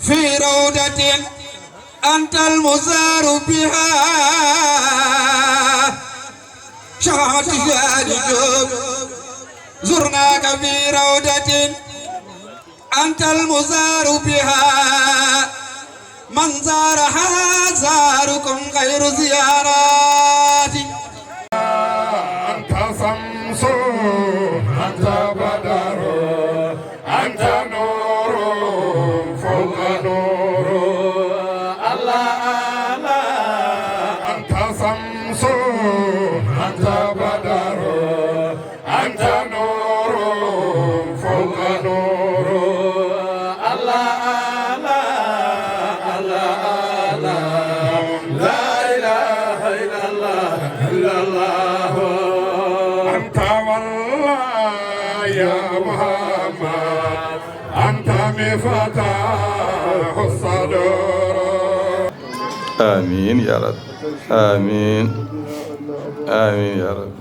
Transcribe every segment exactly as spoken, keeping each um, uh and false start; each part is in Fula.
في روضة أنت المزار بها. شهادة جوب زرناك في روضة أنت المزار بها. من زارها زاركم خير زيارات. أنت شمس، أنت بدر، أنت نور فوق نور. الله، الله. أنت شمس، أنت بدر، أنت نور فوق نور. الله، الله، الله، الله. لا إله إلا الله، إلا الله. أنت والله يا محمد، أنت مفتاح الصدور. آمين يا رب. آمين. آمين يا رب.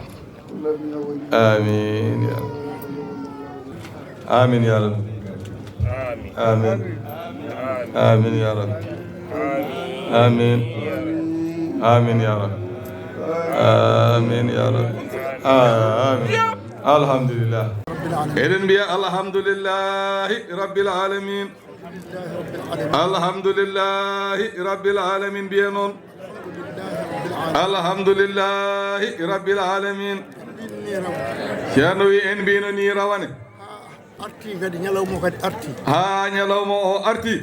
آمين يا رب. آمين يا رب. آمين. آمين يا رب. آمين. آمين يا رب. آمين يا رب. آمين. الحمد لله. Eɗen mbiya alhamdulillahi rabbil alamin. Alhamdulillahi rabbil alamin, mbiye noon. Alhamdulillahi rabbil alamin. Ceerno wi en mbino ni rawane. Arti kadi, ñalawma o kadi arti. Haa ñalawma o arti.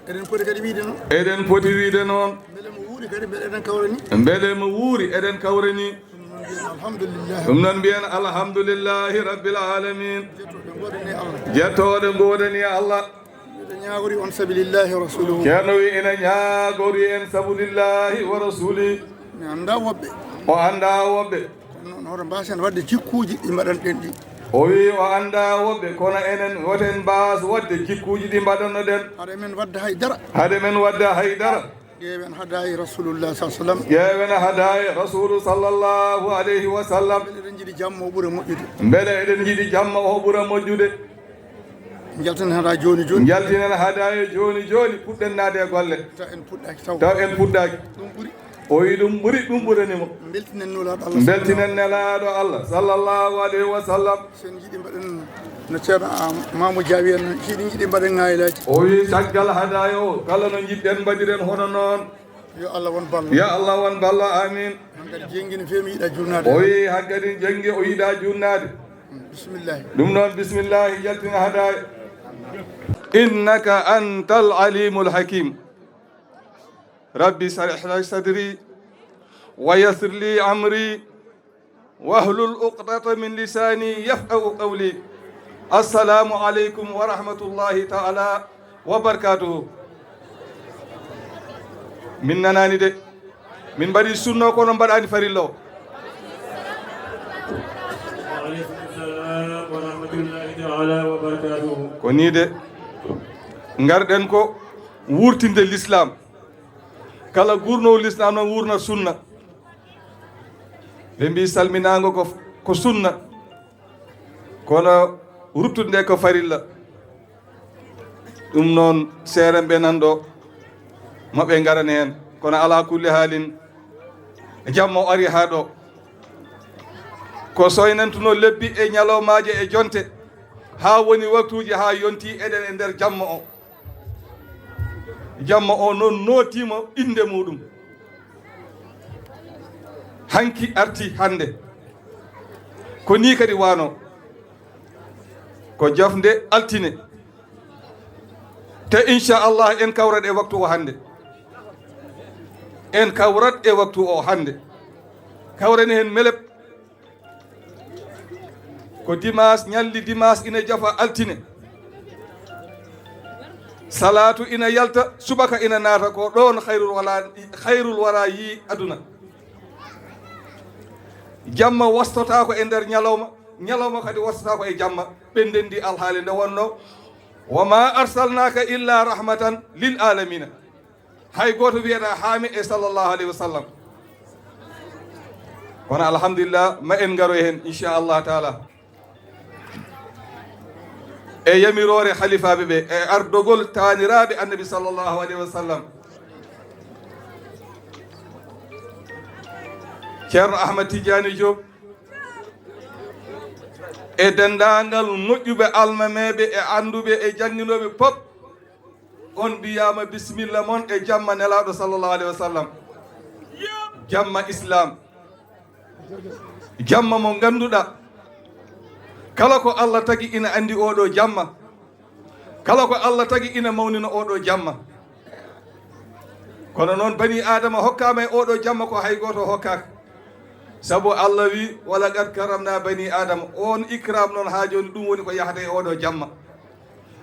Eɗen poti kadi wiide noon. Eɗen poti wiide noon. Mbele mo wuuri kadi, mbele eɗen kawrani. Mbele mo wuuri eɗen kawrani. Ɗum noon mbiyen alhamdulillahi. Ɗum noon mbiyen alhamdulillahi rabbil alamin. Jettooɗe ngoodani Allah. Jettooɗe ngoodani Allah. Miɗo ñaagori on sabilillahi wa rasulihi. Ceerno wi ina ñaagori en sabilillahi wa rasuli. Mi anndaa woɓɓe. O anndaa woɓɓe. Kono noon hoto mbaasen waɗde jikkuuji ɗi mbaɗanɗen ɗi. O wi o anndaa woɓɓe, kono enen woten mbaas waɗde jikkuuji ɗi mbaɗannoɗen. Hade men waɗde hay dara. Hade men waɗde hay dara. Ƴeewen hadaayi Rasulullah sallallahu alaihi wasallam. Ƴeewen hadaayi Rasulu sallallahu alayhi wa sallam. Mbele eɗen njiɗi jamma o ɓura moƴƴude. Mbele eɗen njiɗi jamma o ɓura moƴƴude. Njaltinen hadaayi jooni jooni. Njaltinen hadaayi jooni jooni, puɗɗen naade e golle. Taw en puɗɗaaki taw. Taw en puɗɗaaki. Ɗum ɓuri. O wi ɗum ɓuri, ɗum ɓurani mo. Mbeltinen Nulaaɗo Allah. Mbeltinen Nelaaɗo Allah sallallahu alayhi wa sallam. So en njiɗi mbaɗen no Ceerno Am-, Mamadou Dia wiyan noon, so eɗen njiɗi mbaɗen ŋaayilaaji. O wi caggal hadaaya o, kala no njiɗɗen mbaɗiren hono noon. Yo Allah won ballo. Yo Allah won ballo, amin. Hankadi jenngi no feewi mi yiɗa juulnaade. O wi hankadi jenngi o yiɗa juulnaade. Bismillahi. Ɗum noon, bismillahi, jaltina hadaaya. Innaka antal alimul hakim. Rabbi shrah li sadri wa yassir li amri. Wahlul uqdatan min lisani yafqahu qawli. Assalamu aleykum wa rahmatullahi taala wa barakatuhu. Min nanaani de. Min mbaɗi sunna o, kono mbaɗaani farilla o. Wa aleykum salam wa rahmatullahi taala wa barakatuhu. Ko nii de. Ngarɗen ko wurtinde l'islam. Kala guurnoowo l'islam noon wuurna sunna. Ɓe mbii salminaango ko, ko sunna, kono ruttude nde ko farilla. Ɗum noon, seerenɓe nan ɗo, maɓe ngarani heen. Kono alaa kulli haalin, jamma o ari haa ɗo. Ko soynantunoo lebbi e ñalawmaaje e jonte, haa woni waktuuji, haa yontii eɗen e nder jamma o. Jamma o noon nootiima innde muuɗum. Hanki arti hannde. Ko nii kadi waano. Ko jofnde altine. Te inchallah en kawrat e waktu o hannde. En kawrat e waktu o hannde. Kawrani heen melep. Ko dimaas, ñalli dimaas ina jafa altine. Salaatu ina yalta, subaka ina naata, ko ɗoon hayrul wala, hayrul wara yii aduna. Jamma wastotaako e nder ñalawma, ñalawma kadi wastotaako e jamma. Ɓe ndenndi alhaali nde wonno, "Wa ma arsalnaka illa rahmatan lil alamina." Hay gooto wiyeɗa haami e sallallahu alayhi wa sallam. Kono alhamdulillah, ma en ngaroy heen, inchallah taala. e yamiroore halifaaɓe ɓe, e ardogol taaniraaɓe Annabi sallallahu alayhi wa sallam. Ceerno Ahmad Tidiane Diop, e denndaangal moƴƴuɓe almameeɓe e annduɓe e jannginooɓe pop, on mbiyaama bisimilla mon e jamma Nelaaɗo sallallahu alayhi wa sallam. Jamma Islam. Jamma mo ngannduɗaa, kala ko Allah tagi ina anndi oɗo jamma. Kala ko Allah tagi ina mawnina oɗo jamma. Kono noon, bani Aadama hokkaama e oɗo jamma ko hay gooto hokkaaka. Sabu Allah wi, "Wala qad karamna bani Aadama." On ikram noon haa jooni, ɗum woni ko yahata e oɗo jamma.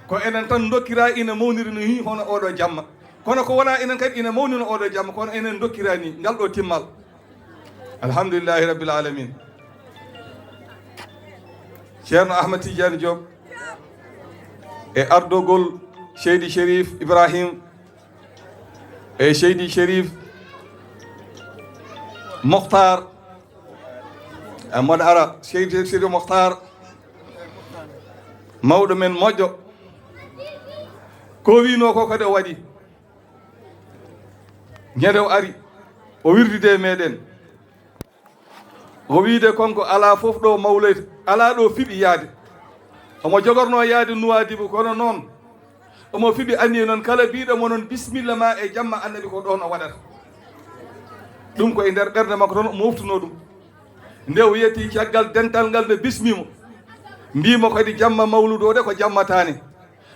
Ko enen tan ndokkira ina mawniri no hi hono oɗo jamma. Kono ko wona enen kadi ina mawnina oɗo jamma, kono enen ndokkira ni ngal ɗo timmal. Alhamdulillahi Rabbil Alamin. Ceerno Ahmad Tidiane Diop, e ardogol Seydi Cherif Ibrahim, e Seydi Cherif Mokhtar, e mon ara, Seydi Cherif Mokhtar, mawɗo men moƴƴo, ko wino ko kadi o waɗi. Ñande o ari, o wirdide e meɗen. O wiide kon ko alaa fof ɗo mawloyta, alaa ɗo fiɓi yaade. Omo jogorno yaade Nuwaadibu, kono noon omo fiɓi anniye noon, kala biiɗo mo noon bisimilla ma e jamma Annabi, ko ɗoon o waɗata. Ɗum ko e nder ɓernde makko toon o moftuno ɗum. Nde o yetti caggal dental ngal, ɓe bismimo, mbimo kadi jamma mawludu o de ko jamma taane.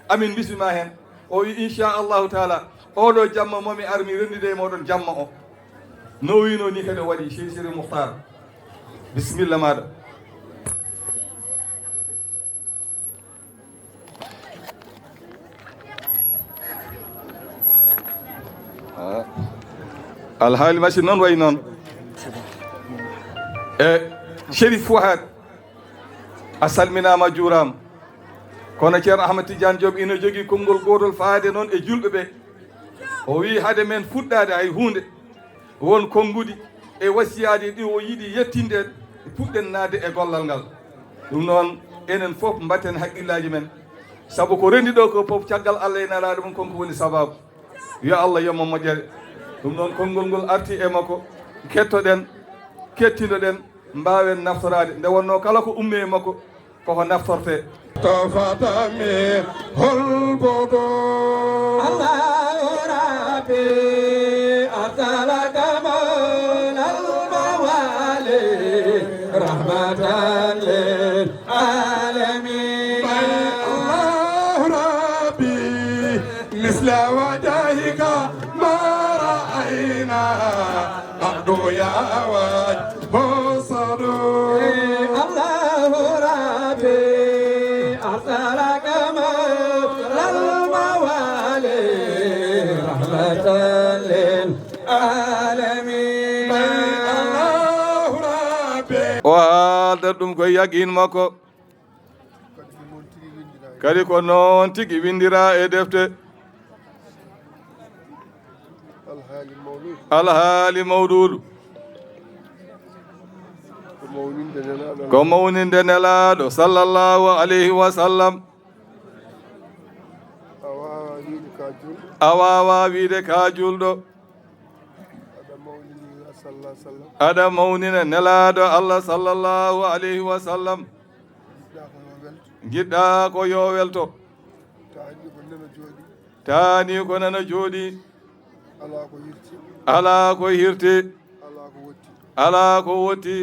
Amin bismima heen. O wi, "Inchallahu taala, oɗo jamma momi ar mi renndida e moɗon jamma o." No wino ni kadi o waɗi, Seydi Seydi Muhtar. Bisimilla maɗa. Ah. Alhaali machine noon wayi noon. E Chérif Fouhad, a salminaama, a juuraama. Kono Ceerno Ahmad Tidiane Diop ina jogii konngol gootol faade noon e julɓe ɓe. O wii hade men fuɗɗaade hay huunde, won konnguɗi e wasiyaaji ɗi o yiɗi yettinde en, puɗɗen naatde e gollal ngal. Ɗum noon, enen fof mbatten haqqillaaji men, sabu ko renndi ɗo ko fof caggal Allah e Nelaaɗo mum, kanko woni sabaabu. Yo Allah yommo moƴƴere. Ɗum noon, konngol ngol arti e makko, kettoɗen, kettindoɗen, mbaawen naftoraade. Nde wonnoo kala ko ummi e makko, koko naftortee. Tofatami holbodo. Allahu Rabbi, arsalaka mawla al-mawali rahmatan lil alamin. Allahu Rabbi, misla wajhika ma ra'ayna. Abdu ya waj bosadu. Allahu Rabbi, arsalaka mawla al-mawali rahmatan lil alamin. Allahu Rabbi. O haalda ɗum ko yaqin makko. Kadi ko noon tigi winndira e defte. Alhaali mawluudu. Alhaali mawluudu. Ko mawninde Nelaaɗo. Ko mawninde Nelaaɗo, sallallahu alayhi wa sallam. A waawaa wiide ka juulɗo. A waawaa wiide ka juulɗo. Aɗa mawnini Nelaaɗo, sallallahu alayhi wa sallam. Aɗa mawnina Nelaaɗo Allah, sallallahu alayhi wa sallam. Njiɗɗa ko yo welto. Njiɗɗa ko yo welto. Taani ko nana jooɗi. Taani ko nana jooɗi. Alaa ko hirti. Alaa ko hirti. Alaa ko wotti. Alaa ko wotti.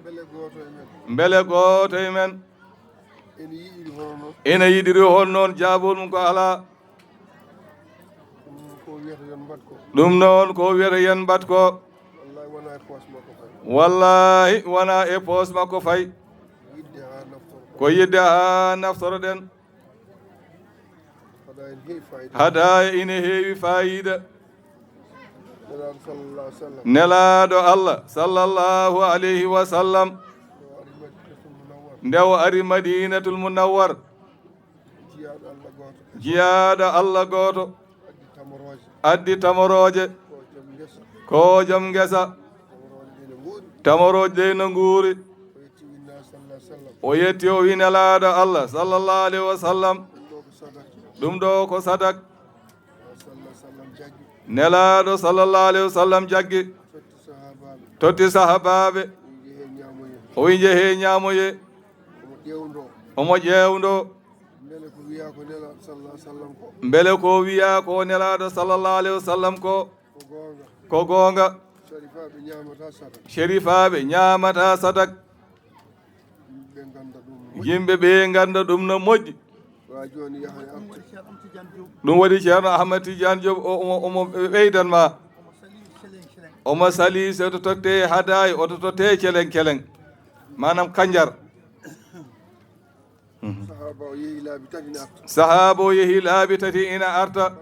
Mbele gooto e men. Mbele gooto e men. Ene yiɗiri hono noon. Ene yiɗiri hono noon, jaabol mum ko alaa. Ɗum ko wiyata yon mbaɗ ko. Ɗum noon ko wiyata yon mbaɗ ko. Wallahi wona e poos makko fay. Wallahi wona e poos makko fay. Yiɗde haa naftoro. Ko yiɗde haa naftoroɗen. Hada ene heewi faayiida. Hada ene heewi faayiida. Nelaaɗo sallallahu alayhi wa sallam. Nelaaɗo Allah, sallallahu alayhi wa sallam. Nde o ari Madinatul Munawwar. Nde o ari Madinatul Munawwar. Jiyaaɗo Allah gooto. Jiyaaɗo Allah gooto. Addi tamorooje. Addi tamorooje. Ko jom ngesa. Ko jom ngesa. Tamorooje ɗe no nguuri. Tamorooje ɗe no nguuri. O yetti, o wi Nelaaɗo Allah, sallallahu alayhi wa sallam. O yetti, o wi Nelaaɗo Allah, sallallahu alayhi wa sallam. Ɗum ɗo ko sadak. Nelaaɗo sallallahu alayhi wa sallam jaggi, totti sahabaaɓe, o wi njehee ñaamoyee. Omo ƴeewndo. Mbele ko wiyaa ko Nelaaɗo sallallahu alayhi wa sallam ko? Mbele ko wiyaa ko Nelaaɗo sallallahu alayhi wa sallam ko? Ko goonga. Ko goonga. Sharifaaɓe ñaamata sadak. Sharifaaɓe ñaamata sadak. Yimɓe ɓe ngannda ɗum no moƴƴi. Yimɓe ɓe ngannda ɗum no moƴƴi. Wa jooni yaha e arta. Ɗum waɗi Ceerno Ahmad Tidiane Diop o, omo, omo ɓeydan ma. Omo sali so to totte hadaay, o to totte celen celen. Maanaam kanjar. Mhm. Sahaaba o yehi laabi tati ina arta. Sahaaba o yehi laabi tati ina arta.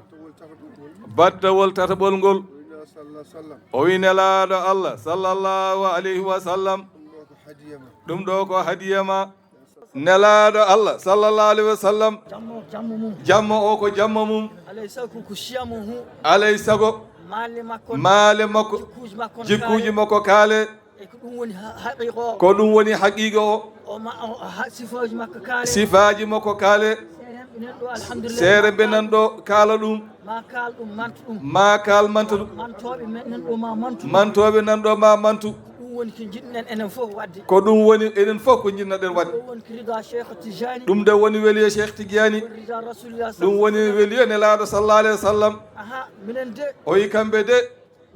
Battawol tataɓol ngol. Battawol tataɓol ngol. O wi Nelaaɗo sallallahu alayhi wa sallam. O wi Nelaaɗo Allah sallallahu alayhi wa sallam. Ɗum ɗo ko hadiya ma. Ɗum ɗo ko hadiya ma. Nelaaɗo Allah sallallahu alayhi wa sallam. Jammo, jammo mum. Jammo o ko jammo mum. Alay sago ko siyamuhu. Alay sago. Maale makko. Maale makko. Jikkuuji makko. Jikkuuji kaale. Makko kaale. E ko ɗum woni ha-, haqiqa o. Ko ɗum woni haqiqa o. O ma-, o, ha-, sifaaji makko kaale. Sifaaji makko kaale. Seerenɓe nan ɗo, alhamdulillah. Seerenɓe nan ɗo, kaala ɗum. Ma kaal ɗum, mantu ɗum. Ma kaal, mantu ɗum. Mantooɓe men nan ɗo, ma mantu. Mantooɓe nan ɗo, ma mantu. Ko ɗum woni ko njiɗ-ɗen enen fof waɗde. Ko ɗum woni enen fof ko njiɗ-ɗen waɗde. Ko ɗum woni ko rida Cheikh Tijani. Ɗum de woni weliyo Cheikh Tidiane. Ko rida Rasulullah. Ɗum woni weliyo Nelaaɗo sallallahu alayhi wa sallam. Aha, minen de. O wi kamɓe de.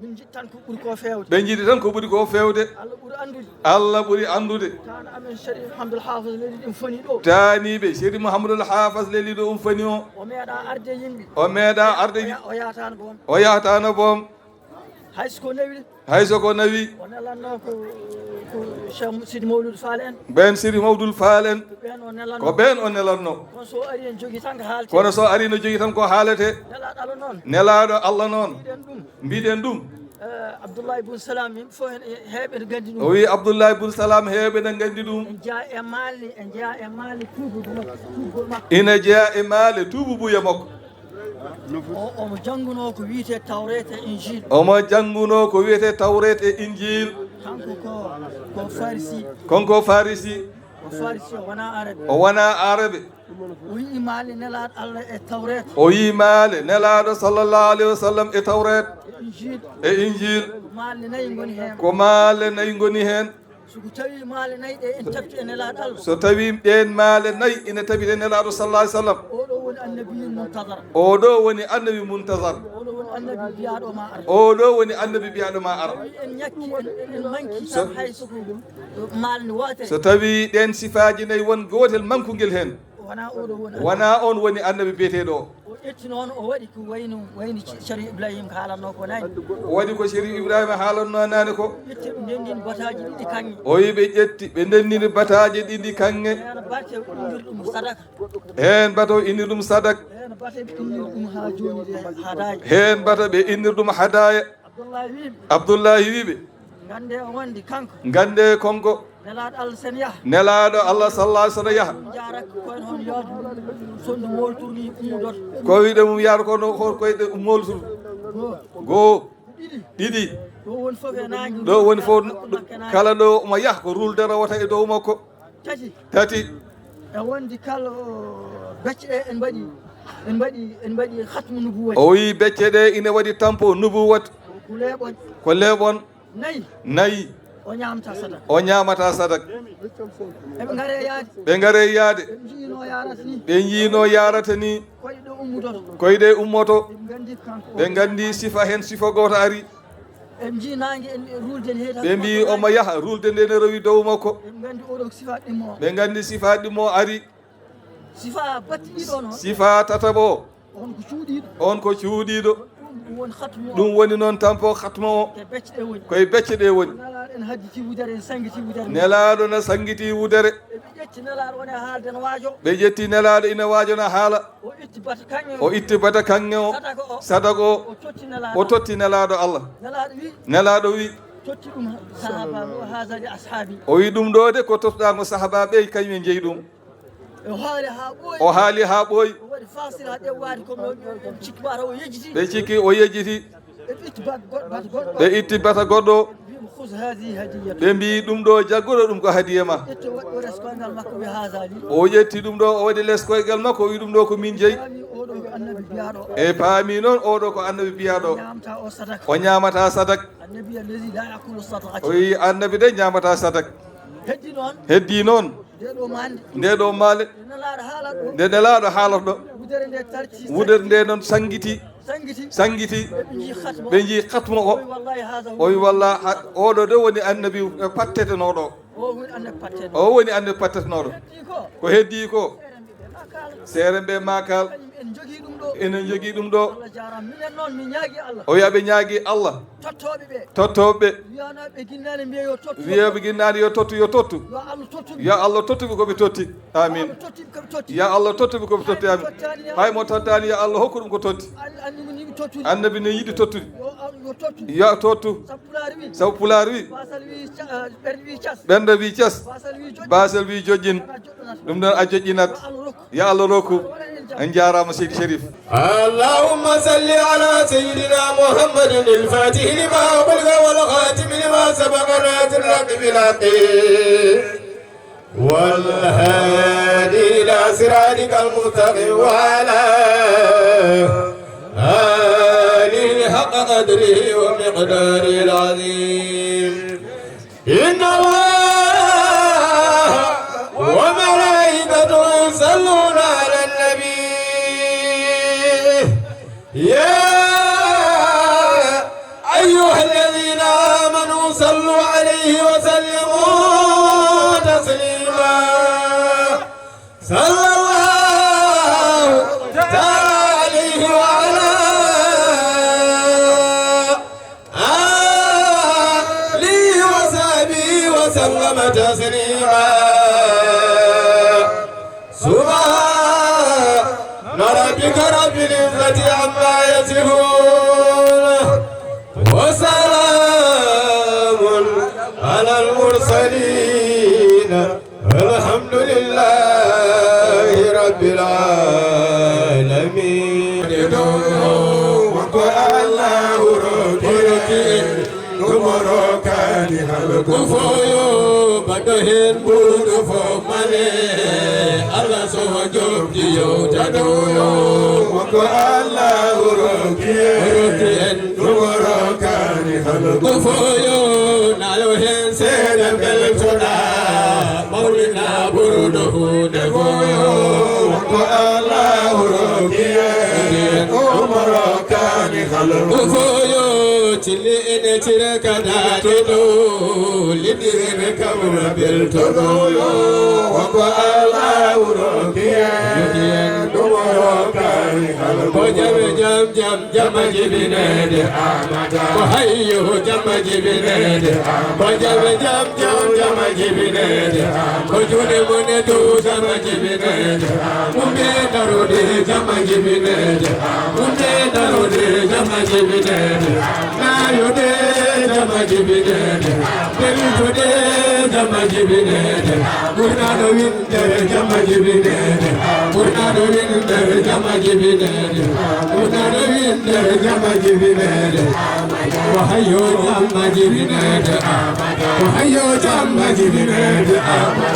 Min njiɗi tan ko ɓuri ko feewde. Ɓe njiɗi tan ko ɓuri ko feewde. Allah ɓuri anndude. Allah ɓuri anndude. Taani amen Sharif Mouhamadoul Haafas Lelii ɗum foni ɗo. Taaniiɓe Sharif Mouhamadoul Haafas Lelii ɗo ɗum foni o. O meeɗa arde yimɓe. O meeɗa arde yimɓe. O ya-, o yahataano boom. O yahataano boom. Hay so ko nawi. Hay so ko nawi. O nelanno ko, ko Cheikh Sidi Mawlud Fall en. Ɓeen Sidi Mawlud Fall en. Ko ɓeen o nelanno. Ko ɓeen o nelanno. Kono so o ari en jogii tan ko haaletee. Kono so ari no jogii tan ko haaletee. Nelaaɗo Allah noon. Nelaaɗo Allah noon. Mbiɗen ɗum. Mbiɗen ɗum. Eh, Abdullahi bun Salam, yimɓe fof hen, eh, heewɓe ne nganndi ɗum. O wi Abdullahi bun Salam, heewɓe ne nganndi ɗum. En jeyaa e maale, en jeyaa e maale tuubu makko, tuubugol makko. Ina jeyaa e maale tuububuya makko. O, omo janngunoo ko wiyetee Tawreet e Injil. Omo janngunoo ko wiyetee Tawreet e Injil. Kanko ko, ko Farisi. Kanko Farisi. O Farisi, o wonaa Arabe. O wonaa Arabe. O yii maale Nelaaɗo Allah e Tawreet. O yii maale Nelaaɗo sallallahu alayhi wa sallam e Tawreet. E Injil. E Injil. Ko maale nayi ngoni heen. Ko maale nayi ngoni heen. So ko tawi maale nayi ɗe ene tabiti e Nelaaɗo Allah. So tawi ɗeen maale nayi ene tabiti e Nelaaɗo sallallahu alayhi wa sallam. Oɗo woni annabi muntazar. Oɗo woni annabi muntazar. Oɗo woni annabi biyaaɗo ma ara. Oɗo woni annabi biyaaɗo ma ara. Tawi en ñakki, en, en manki tan hay so ko maal ni wootere. So tawi ɗeen sifaaji nayi won gootel mankungel heen. Wonaa oɗo woni annabi. Wonaa on woni annabi biyeteeɗo o. O ƴetti noon, o waɗi ko wayno, wayno Cherif Ibrahim ko haalatnoo ko naane. O waɗi ko Cherif Ibrahima haalatnoo naane ko. Ƴetti ɓe ndenndini bataaji ɗiɗi kaŋŋe. O wi ɓe ƴetti, ɓe ndenndini bataaji ɗiɗi kaŋŋe. Heen bate ɓe innir ɗum sadaka. Heen bate o innir ɗum sadak. Heen bate ɓe innir ɗum haa jooni de hadaya. Heen bate ɓe innir ɗum hadaya. Abdullahi wi ɓe. Abdullahi wi ɓe. Nganndee o wonde kanko. Nganndee kanko. Nelaaɗo Allah sen yaha. Nelaaɗo Allah sallallahu alayhi wa sallam yaha. Ɗum jaaraka ko en hon yaadu sondu moolturu ni ummodoto. Ko wiɗe mum yaadu ko no ko koyɗe moolturu. Goo. Goo. Ɗiɗi. Ɗiɗi. Ɗo woni fof e naange. Ɗo woni fof, kala ɗo omo yaha ko ruulde rewata e dow makko. Tati. Tati. E wonde kala, o, becce ɗe en mbaɗi, en mbaɗi, en mbaɗi hatmu nubuwati. O wi becce ɗe ina waɗi tampo nubuwat. Ko leeɓon. Ko leeɓon. Nayi. Nayi. O ñaamata sadak. O ñaamata sadak. Eɓe ngare yaade. Ɓe ngare yaade. Ɓe njiyino yarata ni. Ɓe njiyino yarata ni. Koyɗe ummoto. Koyɗe ummoto. Ɓe nganndi kanko. Ɓe nganndi sifa heen, sifa gooto ari. Ɓe mbii naange en, en ruulde ne heedi. Ɓe mbii omo yaha, ruulde nde ne rewi dow makko. Ɓe nganndi oɗo ko sifaa ɗimmo o. Ɓe nganndi sifaa ɗimmo o ari. Sifaa battiɗiɗo noon. Sifaa tataɓo o. On ko cuuɗiiɗo. On ko cuuɗiiɗo. Ɗum woni hatmu o. Ɗum woni noon tampo hatmu o. Ko e becce ɗe woni. Ko e becce ɗe woni. Nelaaɗo ene hadditi wudere, ene sanngiti wudere. Nelaaɗo ne sanngiti wudere. Ɓe ƴetti Nelaaɗo woni e haalde no waajo. Ɓe ƴetti Nelaaɗo ina waajo no haala. O itti bata kaŋŋe o. O itti bata kaŋŋe o. Sadaka o. Sadaka o. O totti Nelaaɗo. O totti Nelaaɗo Allah. Nelaaɗo wi. Nelaaɗo wi. Totti ɗum sahaaba o, haza li ashaabi. O wi ɗum ɗo de ko tottuɗaa ko sahaabaaɓe ɓe kañum en jeyi ɗum. O haali haa ɓooyi. O haali haa ɓooyi. O waɗi faasira ɗe waadi ko no ɓe cikki wata o yejjiti. Ɓe cikki o yejjiti. Ɓe itti bat-, bat-, bat-, goɗɗo. Ɓe itti bata goɗɗo. Mbii mo, "Khuz hazihi hadiyya." Ɓe mbii ɗum ɗo jaggoɗo ɗum ko hadiya ma. Ƴetti o waɗi o les koyngal makko wi haza li. O ƴetti ɗum ɗo, o waɗi les koyngal makko, o wi ɗum ɗo ko min jeyi. Ƴami oɗo E paami noon, oɗo ko annabi biyaaɗo. O ñaamata sadak. O wi annabi de ñaamata sadak. Heddi noon, nde ɗo maale, nde nelaaɗo haalata ɗo, wudere nde noon sanngiti, sanngiti. Ɓe njii khatma o. O wi walla, oɗo de woni annabi pattetenooɗo. O woni annabi pattetenooɗo. Ko heddi ko, seeren ɓe maakal, enen njogii ɗum ɗo. O wi aɓe ñaagi Allah. Tottooɓe ɓe, tottooɓe ɓe. Wiyanoɓe ginnaani mbiya yo tottu, wiyooɓe ginnaani yo tottu, yo tottu. Yo Allah tottuɓe ko ɓe totti. Amin. Ya Allah tottuɓe ko ɓe totti. Amin. Hay mo tottaani, ya Allah hokku ɗum ko totti. Annabi ne yiɗi tottude. Yo tottu. Sabu pulaar wi, ɓernde wi cas, basal wi joƴƴin. Ɗum ɗon a joƴƴinat. Yo Allah rokku. En njaaraama, Seydi Cherif. اللهم صل على سيدنا محمد الفاتح لما أغلق والخاتم لما سبق ناصر الحق بالحق والهادي إلى صراطك المستقيم وعلى آله حق قدره ومقداره العظيم. إن الله وملائكته يصلون على النبي. يا أيها الذين آمنوا صلوا عليه وسلموا تسليما. صلى الله تعالى عليه وعلى آله وصحبه وسلم تسليما. سبحان ربك رب العزة عما يصفون. وسلام على المرسلين. الحمد لله رب العالمين. Ko Allahu rokki en ɗum o rokkaani halko. Ko foyo baɗɗo heen ɓurɗo fof male. Allah so jokki yewta ɗo. Ko Allahu rokki en. Rokki en. Ɗum o rokkaani halko. Ko foyo naalo heen seeɗa beltoɗa. Mawlina ɓurɗo huunde foyo. Ko Allahu rokki en. Ɗum o rokkaani halko. Ko foyo cilli ene cire ka daade ɗo. Liɗɗi ene kamra beltoɗo. Ko Allahu rokki en. Ɗum o rokkaani halko. Ko jaɓe jam jam. Jamma jibinede Amada. Ko hayyo jamma jibinede Amada. Ko jaɓe jam jam jamma jibinede Amada. Ko juuɗe mon e dow jamma jibinede Amada. Umbe darode jamma jibinede Amada. Umbe darode jamma jibinede Amada. Nayode jamma jibinede Amada. Beltode jamma jibinede Amada. Ɓurnaɗo win Nder jamma jibinede. Ɓurnaɗo win nder jamma jibinede. Ɓurnaɗo win nder jamma jibinede. Ko hayyo jamma jibinede. Ko hayyo jamma jibinede.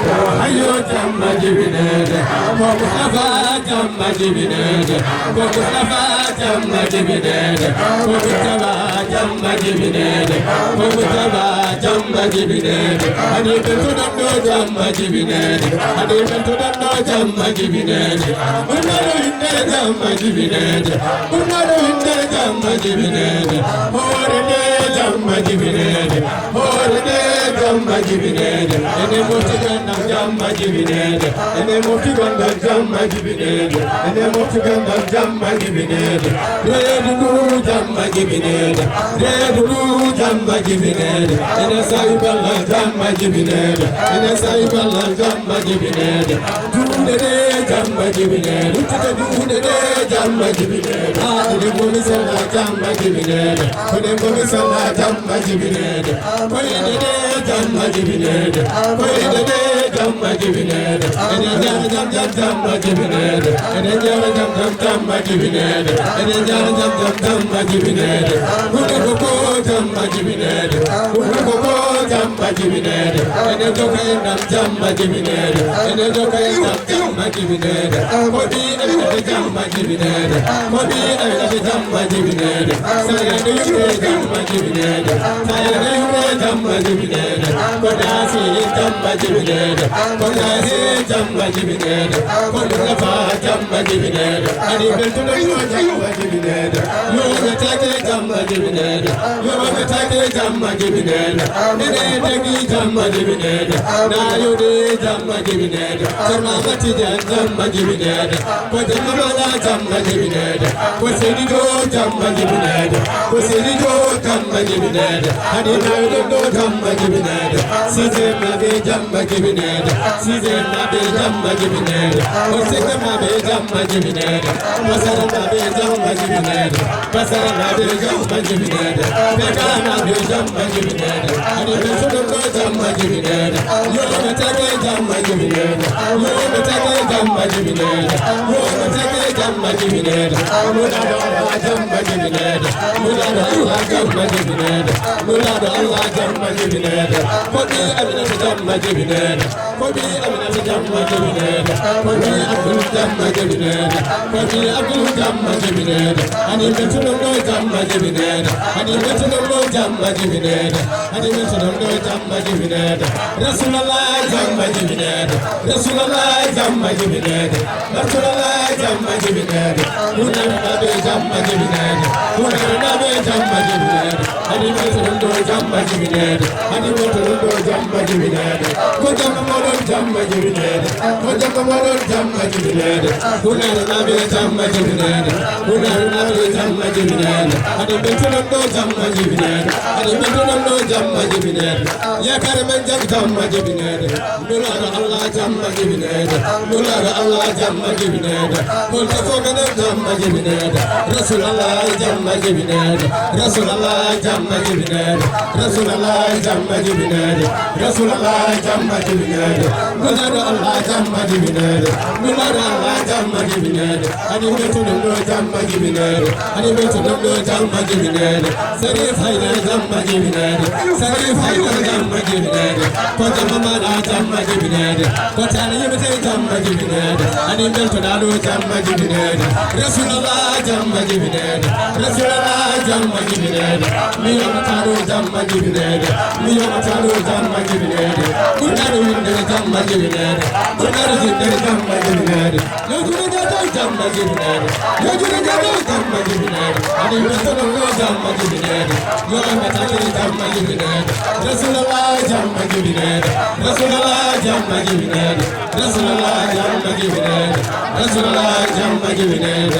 Ko hayyo jamma jibinede. Ko Mustafa jamma jibinede. Ko Mustafa jamma jibinede. Ko Mustafa jamma jibinede. Ko Mustafa jamma jibinede. Ani ɓe to ɗo jamma jibinede. Ade men to ɗo jamma jibinede. Ɓurnaɗo winde jamma jibinede. Ɓurnaɗo winde jamma jibinede. Hoore nde jamma jibinede. Hoore nde jamma jibinede. Ene mofti gandal jamma jibinede. Ene mofti gandal jamma jibinede. Ene mofti gandal jamma jibinede. Reedu ndu jamma jibinede. Reedu ndu jamma jibinede. Ene sawi balla jamma jibinede. Ene sawi balla jamma jibinede. Juuɗe ɗe jamma jibinede. Luttude juuɗe ɗe jamma jibinede. Haa ɗe ngomi sella jamma jibinede. Ko ɗe ngomi sella jamma jibinede. Koyɗe ɗe jamma jibinede. Koyɗe ɗe jamma jibinede. Ene jara jam jam jamma jibinede. Ene jara jam jam jamma jibinede. Ene jara jam jam jamma jibinede. Hunde ko ko jamma jibinede. Hunde ko ko jamma Jamma jibinede, ene jokka e ndam jamma jibinede, ene jokka e ndam jamma jibinede. Ko ɓi Aminata jamma jibinede, ko ɓi Aminata jamma jibinede. Sayande yumɓe jamma jibinede, sayande yumɓe jamma jibinede. Ko dasi jamma jibinede, ko dasi jamma jibinede. Ko ɗum nafa jamma jibinede. Ani beltuɗo yo jamma jibinede, yo ɓe take jamma jibinede. Yo ɓe take jamma jibinede. Mene tagi jamma jibinede. Na yode jamma jibinede. Sarma matijan jamma jibinede. Ko jamma mala jamma jibinede. Ko sedido jamma jibinede. Ko sedido jamma jibinede. Hadi na yode do jamma jibinede. Size mabe jamma jibinede. Size mabe jamma jibinede. Ko sege mabe jamma jibinede. Masara mabe jamma jibinede. Masara mabe jamma jibinede. Pekara mabe jamma jibinede. Ani besudo jamma jibinede. Yo na take jamma jibinede. Yo na take jamma jibinede. Yo na take jamma jibinede. Mula do Allah jamma jibinede. Mula do Allah jamma jibinede. Mula do Allah jamma jibinede. Ko ɓi Aminata jamma jibinede. Ko ɓi Aminata jamma jibinede. Ko ɓi Abdul jamma jibinede. Ko ɓi Abdul jamma jibinede. Ani betuɗo jamma jibinede. Ani betuɗo jamma jibinede. Ani betuɗo jamma jibinede. Rasulallah jamma jibinede. Rasulallah jamma jibinede. Rasulallah jamma jibinede. Munafiqaɓe jamma jibinede. Munafiqaɓe jamma jibinede. Ani betuɗo jamma jibinede. Ani betuɗo jamma jibinede. Ko jamma moɗon jamma jibinede. Ko jamma moɗon jamma jibinede. Munafiqaɓe jamma jibinede. Munafiqaɓe jamma jibinede. Ani betuɗo jamma jibinede. Ani betuɗo jamma jibinede. Yakare men jam jamma jibinede. Nulaaɗo Allah jamma jibinede. Nulaaɗo Allah jamma jibinede. Holto foganen jamma jibinede. Rasulallah jamma jibinede. Rasulallah jamma jibinede. Rasulallah jamma jibinede. Rasulallah jamma jibinede. Nulaaɗo Allah jamma jibinede. Nulaaɗo Allah jamma jibinede. Ani betuɗo jamma jibinede. Ani betuɗo jamma jibinede. Sarif Haydara jamma jibinede. Sarif Haydara jamma jibinede. Ko jamma maɗa jamma jibinede. Ko tana yimɓe jamma jibinede. Ani beltoɗaɗo jamma jibinede. Rasulallah jamma jibinede. Rasulallah jamma jibinede. Mi yomataɗo jamma jibinede. Mi yomataɗo jamma jibinede. Ɓurɗaɗo windere jamma jibinede. Ɓurɗaɗo jiddere jamma jibinede. Yo juuɗe njato jamma jibinede. Yo juuɗe njato jamma jibinede. Ani yo sono yo jamma jibinede. Yo ambatake jamma jibinede. Rasulallah jamma jibinede. Rasulallah jamma jibinede. Rasulallah jamma jibinede. Rasulallah jamma jibinede.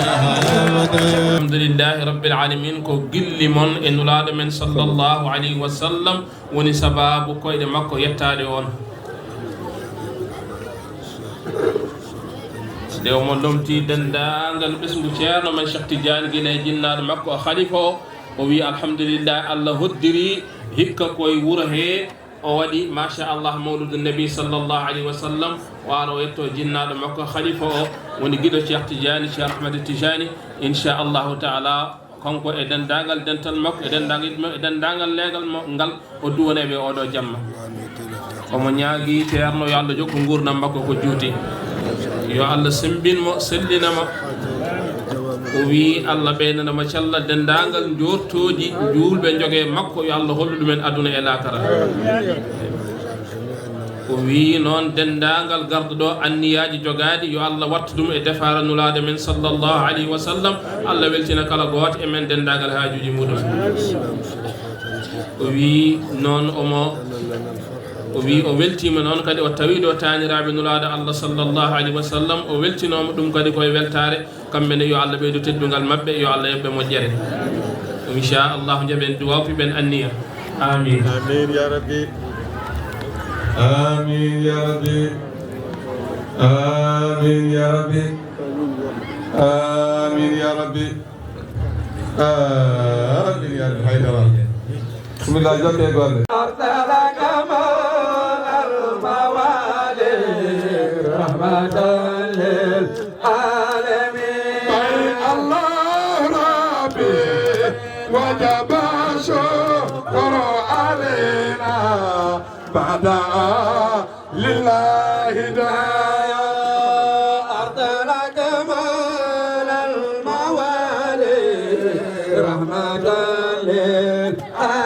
Alhamdulillahi rabbil alamin. Ko gilli mon e nulaaɗo men sallallahu alayhi wa sallam woni sababu koyɗe makko yettaade on. Nde omo lomti denndaangal ɓesngu ceerno men Cheikh Tidiane gila e jinnaaɗo makko o khalifa o, o wi alhamdulillah, Allah hoddiri hikka koye wuro he, o waɗi machallah mawludu nabi sallallahu alayhi wa sallam, o ara o yetto jinnaaɗo makko khalifa o woni giɗo Cheikh Tidiane, Cheikh Ahmed Tidiane, inchallahu taala. Kanko e denndaangal dental makko, e denndaangal yimɓe makko, e denndaangal leegal mo-, ngal o duwaneeɓe oɗo jamma. Omo ñaagi ceerno yo Allah jokku nguurndam makko ko juuti. Yo Allah semmbin mo, sellina mo. O wii Allah ɓeydana mo cella denndaangal njoortooji juulɓe njogee makko, yo Allah hollu ɗumen aduna e laakara. O wii noon denndaangal garɗo ɗo anniyaaji jogaaɗi, yo Allah wattu ɗum e defaara nulaaɗo men sallallahu alayhi wa sallam. Allah weltina kala gooto e men denndaangal haajuuji muɗum. O wii noon omo, o wii o weltiima noon kadi o tawi ɗo taaniraaɓe nulaaɗo Allah sallallahu alayhi wa sallam, o weltinooma ɗum kadi koye weltaare. Kamɓe ne, yo Allah ɓeydu teddungal maɓɓe, yo Allah yoɓ ɓe moƴƴere. Inchallahu, njaɓen duwaaw, piɓen anniya. Amin. Amin ya rabbi. Amin ya rabbi. Amin ya rabbi. Amin ya rabbi. Amin ya rabbi. Haydara. Bismillah, jokke e golle. أرسلك مولى الموالي رحمة للعالمين. بل الله ربي وجب الشكر علينا. بعد لله داعي أرسلك مولى الموالي رحمة للعالمين.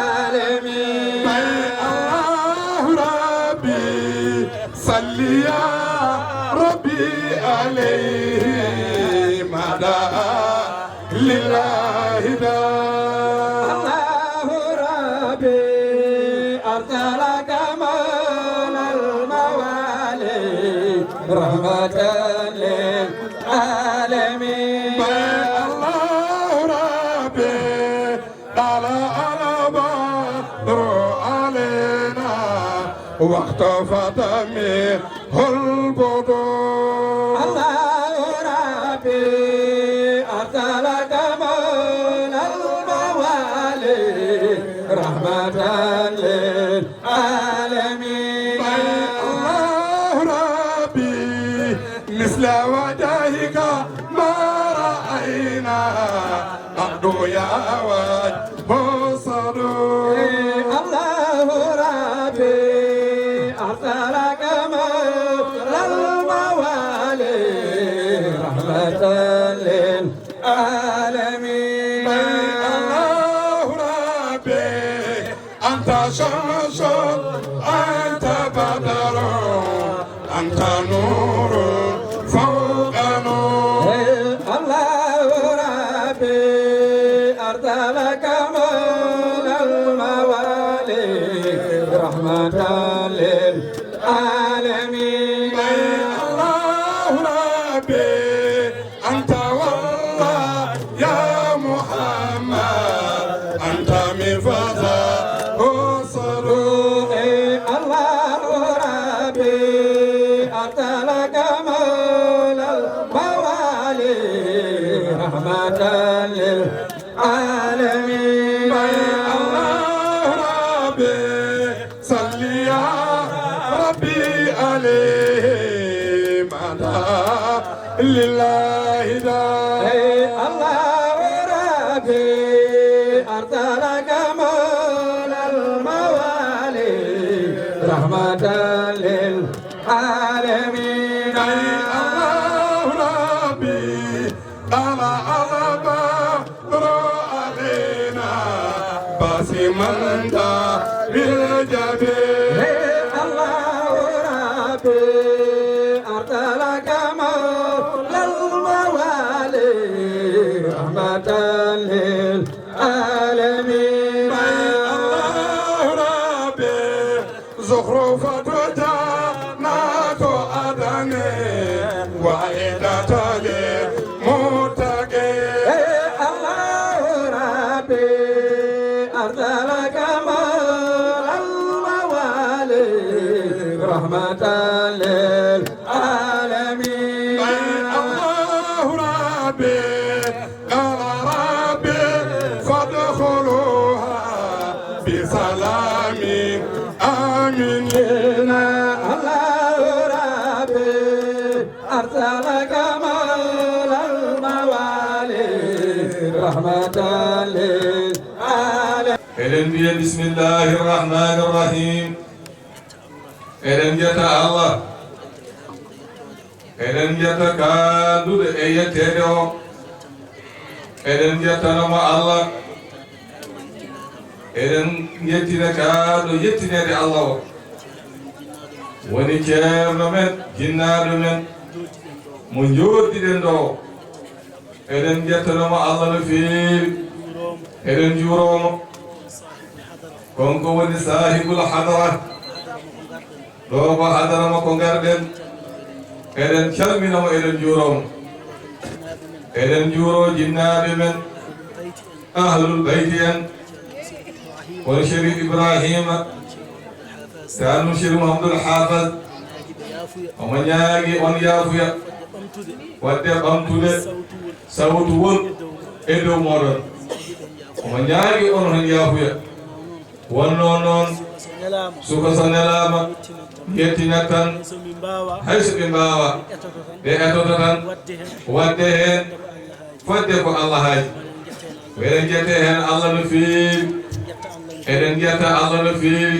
الله ربي صل يا ربي عليه مدى لله داعي. الله ربي أرسلك مولى الموالي رحمة للعالمين. الله ربي طلع البدر علينا واختفت منه البدور. الله ربي أرسلك مولى الموالي رحمة للعالمين. الله ربي مثل وجهك ما رأينا قد يا وجه الصدور. الله ربي أرسلك مولى الموالي رحمة للعالمين. الله ربي أنت شمس، أنت بدر، أنت نور فوق نور. الله ربي أرسلك مولى الموالي رحمة للعالمين. الله ربي أنت والله يا محمد، أنت مفتاح السرور. الله ربي أرسلك مولى الموالي رحمة للعالمين. الله ربي صل يا ربي عليه مدى لله داعي. الله ربي أرسلك مولى الموالي رحمة للعالمين. الله ربي طلع البدر علينا باسما بالجبين. الله ربي أرسلك مولى الموالي رحمة للعالمين. الله ربي زخرفة جنات عدن وعدة للمتقين. الله ربي أرسلك مولى الموالي رحمة للعالمين. الله ربي قال ربي فادخلوها بسلام آمنين. الله ربي أرسلك مولى الموالي رحمة للعالمين. Eɗen mbiya bismillahi rahmani rahim. Eɗen njetta Allah. Eɗen njetta kaanduɗo e yetteede o. Eɗen njettanoma Allah. Eɗen njettina kaanɗo yettineede Allah o. Woni ceerno men, jinnaaɗo men, mo njooɗdiɗen ɗo. Eɗen njettanoma Allah no feewi. Eɗen njuuroma. Kanko woni saahibul hadara. Ɗo ko hadara makko ngarɗen. Eɗen calminamo, eɗen njuuroma. Eɗen njuuro jinnaaɓe men, ahlul bayti en. Kono Cherif Ibrahima, tanum Cherif Mouhamadoul Hafaz, omo ñaagi on yaafuya. Wadde ɓamtude sawtu won e dow mooɗon. Omo ñaagi on hon yaafuya. Wonno noon, suka so nelaama, yettinat tan, hay so ɓe mbaawa, ɓe etoto tan, waɗde heen, fodde ko Allah haaji. Eɗen njette heen Allah no feewi, eɗen njetta Allah no feewi,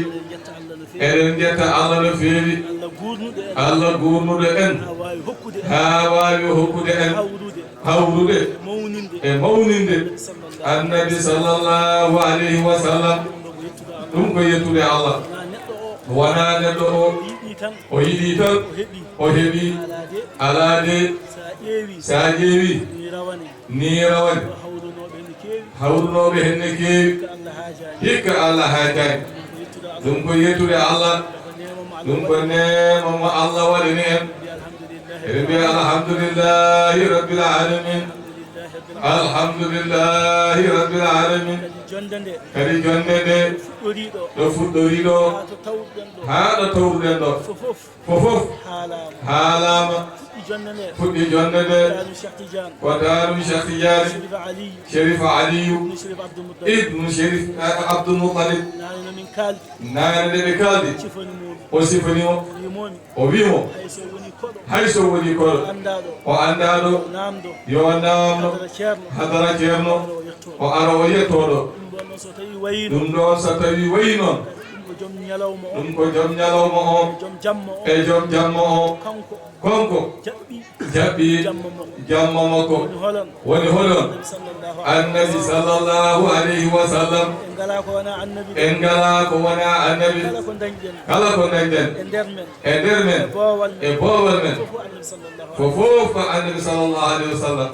Eɗen njetta Allah no feewi. Allah guurnuɗo en. Allah guurnuɗo en. Haa waawi hokkude en. Haa waawi hokkude en. Hawrude. Hawrude. Mawninde. E mawninde. Sallallahu. Annabi sallallahu alayhi wa sallam. Ɗum ko yettude Allah. Ɗum ko yettude Allah. Wonaa neɗɗo o. Wonaa neɗɗo o. O yiɗi tan. O yiɗi tan. O heɓi. O heɓi. Alaa de. Alaa de. Sa ƴeewi. Sa ƴeewi. Ni rawane. Ni rawane. Hawrunooɓe ne keewi. Hawrunooɓe heen ne keewi. Hikka Allah haajaani. Hikka Allah haajaani. Ɗum ko yettude Allah. Ɗum ko neema mo Allah waɗani en. Eɗen mbiya alhamdulillahi rabbil alamin. Alhamdulillahi rabbil alamin. Kadi jonnde nde. Kadi jonnde nde. Ɗo fuɗɗorii ɗo. Ɗo fuɗɗorii ɗo. Haa to tawruɗen ɗo. Haa ɗo tawruɗen ɗo. Fof fof. Fof fof. Haalaama. Haalaama. Fuɗɗi jonnde nde. Fuɗɗi jonnde nde. Taanu Cheikh Tidiane. Ko taanu Cheikh Tidiane. Chérif Aliyu. Chérif Aliyu. Ibnu Chérif Abdoul Moutalib. Ibnu Chérif, eh, Abdoul Moutalib. Naane no min kaaldi. Naane nde ɓe kaaldi. Sifani mo. O sifani mo. Wiyi mo. O wiyi mo. Hay so woni koɗo. Hay so woni koɗo. O anndaaɗo. O anndaaɗo. Naamdo. Yo naamno. Hadara Ceerno. Hadara Ceerno. Yo o yetto. O ara o yetto ɗo. Ɗum ɗoon noon so tawi wayi noon. Ɗum ɗoon so tawi wayi noon. Ɗum ko jom ñalawma o. Ɗum ko jom ñalawma o. E jom jamma o. E jom jamma o. Kanko. Kanko. Jaɓɓi. Jaɓɓi. Jamma makko. Jamma makko. Woni holon? Woni holon? Annabi sallallahu alayhi wa sallam. Annabi sallallahu alayhi wa sallam. En ngalaa ko wonaa annabi. En ngalaa ko wonaa annabi. Kala ko ndañɗen. Kala ko ndañɗen. E nder men. E nder men. E boowal men. E boowal men. Fof ko annabi sallallahu alayhi wa sallam. Fof fof ko annabi sallallahu alayhi wa sallam.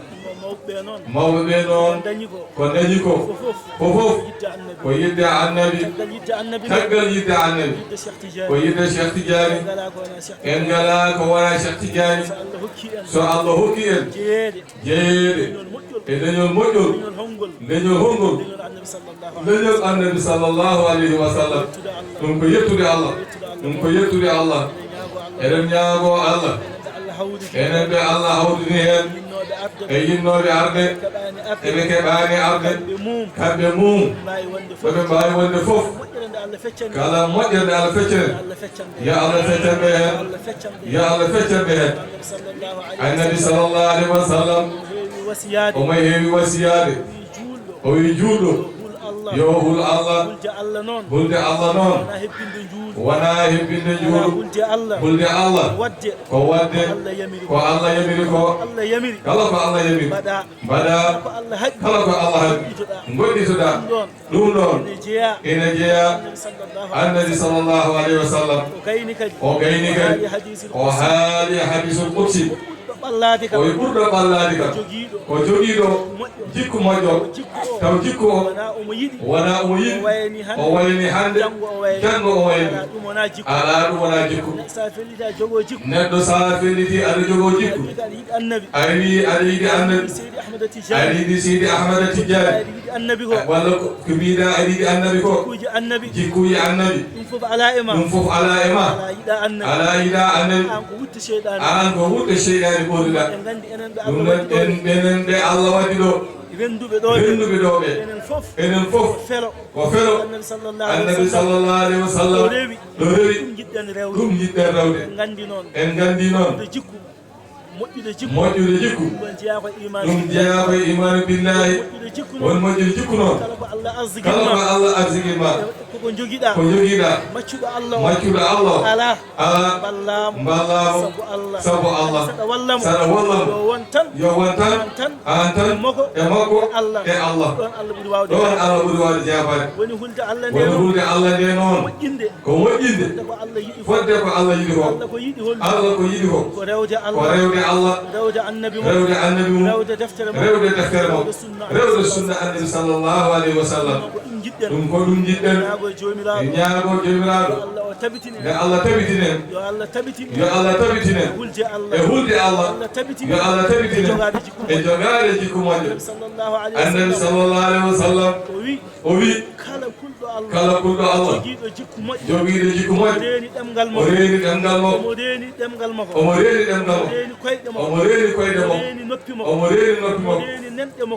Mawɓe ɓe noon. Mawɓe ɓe noon. Ko ndañi ko. Ko ndañi ko. Fof fof. Fof fof. Yiɗde annabi. Ko yiɗde annabi. Caggal yiɗde annabi. Caggal yiɗde annabi. Yiɗde Cheikh Tidiane. Ko yiɗde Cheikh Tidiane. En ngalaa ko wonaa Cheikh Tidiane. En ngalaa ko wonaa Cheikh Tidiane. So Allah hokki en. So Allah hokki en. Jeyeede. Jeyeede. Leñol moƴƴol. E leñol moƴƴol. Leñol honngol. Leñol honngol. Leñol annabi sallallahu alayhi wa sallam. Leñol annabi sallallahu alayhi wa sallam. Yettude Allah. Ɗum ko yettude Allah. Yettude Allah. Ɗum ko yettude Allah. Eɗen ñaagoo Allah. Eɗen ñaagoo Allah. Enen ɓe Allah hawrini heen. Enen ɓe Allah hawrini heen. Yiɗnooɓe arde. E yiɗnooɓe arde. Keɓaani arde. Eɓe keɓaani arde. Kamɓe mum. Kamɓe mum. Ɓe mbaawi wonde fof. Ɓe mbaawi wonde fof. Moƴƴere nde Allah feccani. Kala moƴƴere nde Allah feccani. Yo Allah feccan ɓe. Yo Allah feccan ɓe heen. Yo Allah feccan ɓe heen. Yo Allah feccan ɓe heen. Annabi sallallahu alayhi wa sallam. Annabi sallallahu alayhi wa sallam. Omo heewi wasiyaade. Omo heewi wasiyaade. Wi juulɗo. O wi juulɗo. Yo hul Allah. Yo hul Allah. Hulde Allah noon. Hulde Allah noon. Wonaa hebbinde njuulu. Wonaa hebbinde njuulu. Alaa, hulde Allah. Hulde Allah. Waɗde. Ko waɗde. Ko Allah yamiri ko. Ko Allah yamiri ko. Ko Allah yamiri. Kala ko Allah yamiri. Mbaɗaa. Mbaɗaa. Kala ko Allah haɗi. Kala ko Allah haɗi. Ngoɗɗitoɗaa. Ngoɗɗitoɗaa. Ɗum ɗoon. Ɗum ɗoon. Ene jeyaa. Ene jeyaa. Annabi sallallahu alayhi wa sallam. Annabi sallallahu alayhi wa sallam. O gayni kadi. O gayni kadi. O haali hadiisul qudsi. O haali hadiisul qudsi. Ɓurɗo ɓallaade kam. O ɓurɗo ɓallaade kam. Jogiiɗo. Ko jogiiɗo. Moƴƴo. Jikku moƴƴo. Jikku o. Taw jikku o. Wonaa omo yiɗi. Wonaa omo yiɗi. O wayani hannde. O wayani hannde. Janngo o wayani. Janngo o wayani. Alaa, ɗum wonaa jikku. Alaa, ɗum wonaa jikku. Neɗɗo sa felliti a jogoo jikku. Neɗɗo sa felliti aɗa jogoo jikku. A wi aɗa yiɗi annabi. A wi aɗa yiɗi annabi. Seydi Ahmada Tidiane. Aɗa yiɗi Seydi Ahmada Tidiane. Aɗa yiɗi annabi ko. Walla ko, ko mbiɗa aɗa yiɗi annabi ko. Jikkuuji annabi. Jikkuuji annabi. Ɗum fof alaa e ma. Ɗum fof alaa e ma. Alaa yiɗa annabi. Alaa yiɗa annabi. Aan ko wutte seyɗaani. Aan ko wutte seyɗaani ɓurɗa. En nganndi enen ɓe Allah waɗi ɗo ɓe. Ɗum noon en, enen ɓe Allah waɗi ɗo. Rennduɓe ɗo ɓe. Rennduɓe ɗo ɓe. Enen fof. Enen fof. Ko felo. Ko felo. Annabi sallallahu alayhi wa sallam. Annabi sallallahu alayhi wa sallam. Ɗo rewi. Ɗo rewi. Ɗum njiɗɗen rewde. Ɗum njiɗɗen rewde. En nganndi noon. En nganndi noon. Moƴƴude jikku. Moƴƴude jikku. Moƴƴude jikku. Ɗum jeyaa ko e iimaanu. Ɗum jeyaa ko e iimaanu billaahi. Moƴƴude jikku noon. Won moƴƴude jikku noon. Kala ko Allah arziki ma. Kala ko Allah arziki ma. E ko ko njogiɗaa. Ko njogiɗaa. Maccuɗo Allah o. Maccuɗo Allah o. Alaa. Alaa. Mballaa mo. Mballaa mo. Sabu Allah. Sabu Allah. Saɗa walla mo. Saɗa walla mo. Yo won tan. Yo won tan. Aan tan. Aan tan. E makko. E makko. E Allah. E Allah. Ɗoon Allah ɓuri waawde. Ɗoon Allah ɓuri waawde jaabaade. Woni hulde Allah nde noon. Woni hulde Allah nde noon. Moƴƴinde. Ko moƴƴinde. Fodde ko Allah yiɗi ko. Fodde ko Allah yiɗi ko. Allah ko yiɗi hol? Allah ko yiɗi ko. Ko rewde Allah. Ko rewde Allah. Rewde annabi mum. Rewde annabi mum. Rewde deftere mum. Rewde deftere mum. Rewde sunna. Rewde sunna annabi sallallahu alayhi wa sallam. Ɗum ko ɗum njiɗɗen. Ɗum ko ɗum njiɗɗen. Ñaago Joomiraaɗo. E ñaago Joomiraaɗo. Yo Allah o tabitinen. Nde Allah tabitinen. Yo Allah tabitinen. Yo Allah tabitinen. Hulde Allah. E hulde Allah. Allah tabitinen. Yo Allah tabitinen. E jogaade jikku moƴƴo. E jogaade jikku moƴƴo. Annabi sallallahu alayhi wa sallam. Annabi sallallahu alayhi wa sallam. O wi. O wi. Kala kulɗo Allah. Kala kulɗo Allah. Jogiiɗo jikku moƴƴo. Jogiiɗo jikku moƴƴo. O reeni ɗemngal makko. O reeni ɗemngal makko. Omo reeni ɗemngal makko. Omo reeni ɗemngal makko. Omo reeni koyɗe makko. Omo reeni koyɗe makko. Omo reeni noppi makko. Omo reeni noppi makko.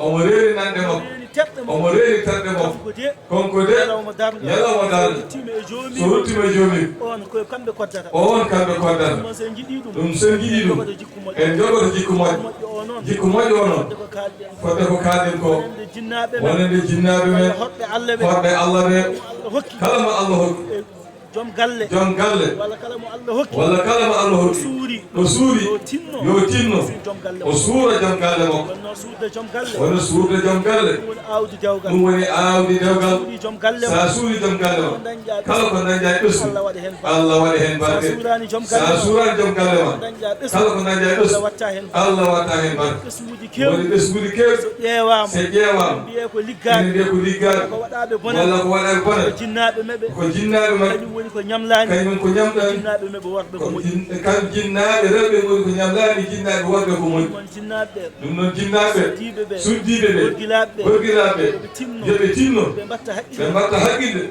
Omo reeni nanɗe makko. Omo reeni terɗe makko. Omo reeni terɗe makko. Kanko de. Kanko de. Ñalawma darnga. Ñalawma darnga. So ruttiima e Joomi. So ruttiima e Joomi. On ko kamɓe koddata. On kamɓe koddata. Ɗum so en njiɗii ɗum. Ɗum so en njiɗii ɗum. Jogoto jikku moƴƴo. En jogoto jikku moƴƴo. Jikku moƴƴo o noon. Jikku moƴƴo o noon. Fodde ko kaalɗen. Fodde ko kaalɗen ko. Wonande jinnaaɓe men. Wonande jinnaaɓe men. Walla hoɗɓe Allah ɓe. Hoɗɓe Allah ɓe. Kala mo Allah hokki. Kala mo Allah hokki. E Joom galle. Joom galle. Walla kala mo Allah hokki. Walla kala mo Allah hokki. Suuri. Ɗo suuri. Yo tinno. Yo tinno. Suur joom galle. O suura joom galle makko. Wonno suurde joom galle. Wonno suurde joom galle. Ɗum woni aawdi dewgal. Ɗum woni aawdi dewgal. Suuri joom galle. Sa suuri joom galle ma. Kala ko dañƴa e ɓesngu. Allah waɗa heen barke. Allah waɗa heen barke. Sa suuraani joom galle ma. Sa suuraani joom galle ma. Kala ko dañƴa e ɓesngu. Allah waɗa heen barke. Woni ɓesnguuji keewɗi. So ƴeewaama. So ƴeewaama. Ene mbiyee ko liggaade. Ene mbiyee ko liggaade. Ko waɗaaɓe bonannde. Walla ko waɗaaɓe bonannde. Ko jinnaaɓe maɓɓe. Ko jinnaaɓe maɓɓe. Kañum woni ko ñamlaani. Kañum ko ñamlaani. Jinnaaɓe maɓɓe worɓe ko moƴƴi. Kam jinnaaɓe rewɓe ngoni ko ñamlaani, jinnaaɓe worɓe ko moƴƴi. Ɗum noon jinnaaɓe ɓe. Ɗum noon jinnaaɓe ɓe. Suddiiɓe ɓe. Suddiiɓe ɓe. Worgilaaɓe ɓe. Worgilaaɓe ɓe. Yo ɓe tinno. Yo ɓe tinno. Ɓe mbaɗta haqqille. Ɓe mbaɗta haqqille.